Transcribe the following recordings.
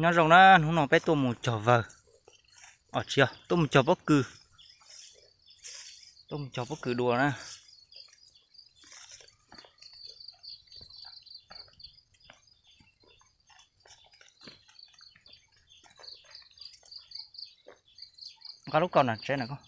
Nyob zoo na, hnub no peb tuaj mus cog vawg, os tsis yog, tuaj mus cog pob kws, tuaj mus cog pob kws dua na. Nqa lub kaus na tsev na koj.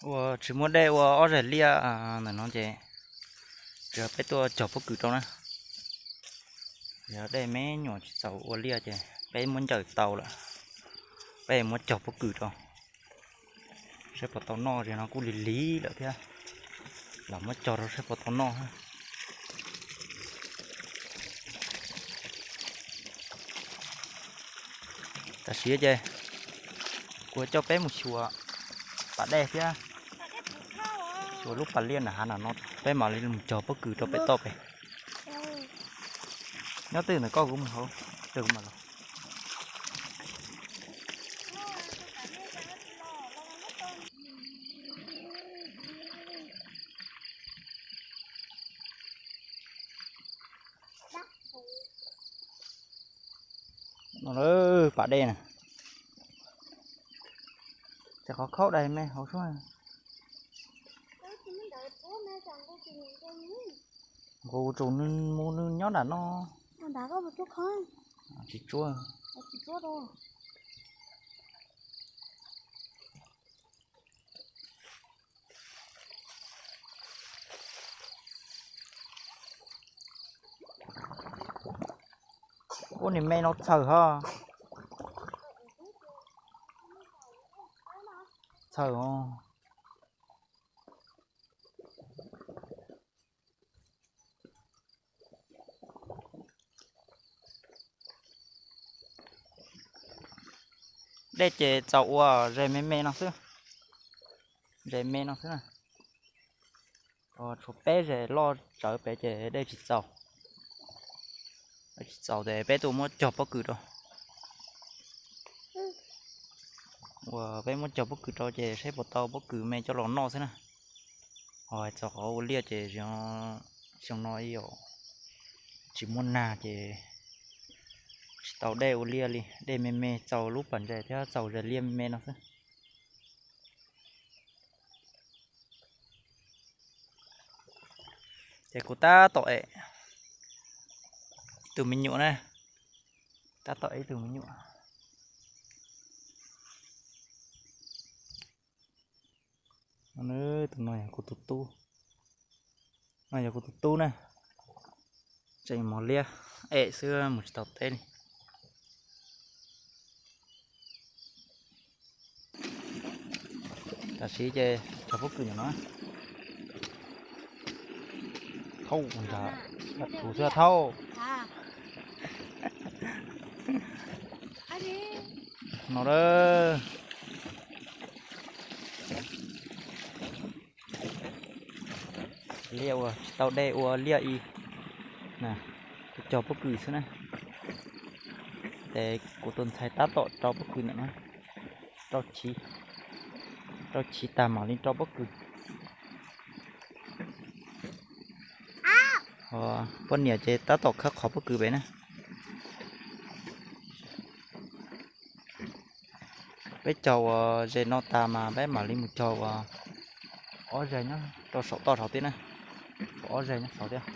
Ua tsis muaj dej ua ob zag liaj ntawm no ces tsuas peb tuaj cog pob kws rau na. Yog dej me nyuam tsis txaus ua liaj ces peb muab ncaws tau lawm, peb muab cog pob kws rau saib puas tau noj. Zag no kuj lig lig lawm thiab, los muab cog rau saib puas tau noj. Tam sim ces kuv coj peb mus xyuas pas dej thiab, xyuas lub pas liaj na hav na no, peb mam li mus cog pob kws rau pem toj pem. Nyob twj ywm ntawm koj, kuv mus hauv, kuv mam los. No lawm pas dej na, ces qhov khaub dais me hauv suab. Nqus tsuas nws mus nws nyob nram no. Tsis tsuab. Ua niag me no txhaws ho. Txhaws os. Dej ces txaus ua ze me me no xwb, ze me no xwb na. Tshuav peb ze loj tsawv pem ces dej tsis txaus, dej tsis txaus ces peb tuaj muab cog pob kws rau. Uas peb muab cog pob kws rau ces saib puas tau pob kws me coj los noj xwb na. Ho hais txog qhov ua liaj ces xyoo no ib yam tsis muaj nag ces tsis tau dej ua liaj li, dej me me txaus lub pas ntses thiab txaus zas liaj me me no xwb. Ces kuv tab tom ev ib tug me nyuam na, tab tom ev ib tug me nyuam. Tus no yog kuv tus tub, no yog kuv tus tub na, tseem mos liab em xwb mus tsis tau teb li. Tam sim ces cog pob kws ntawm no. Thaub nrad, thaub xwb thaub. No a, liaj uas tsis tau dej ua liaj i, kuv cog pob kws xwb na. Ces kuv tus ntxhais tab tom rau pob kws ntawm no, rau chiv, rau chiv tag mam li rau pob kws. Poj niam ces tab tom khawb qhov pob kws pem na. Peb cog uas ze no tas mas peb mam li mus cog uas ob ze nyob rau saum toj saud thiab na, ob ze nyob saud thiab.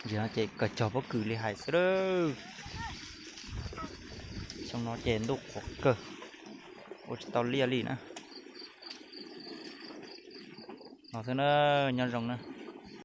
Nim no ces kawg cog pob kws li hais xwb lawm. Xyoo no ces ntuj qhuav kawg, ua tsis tau liaj li na. No xwb na, nyob zoo na.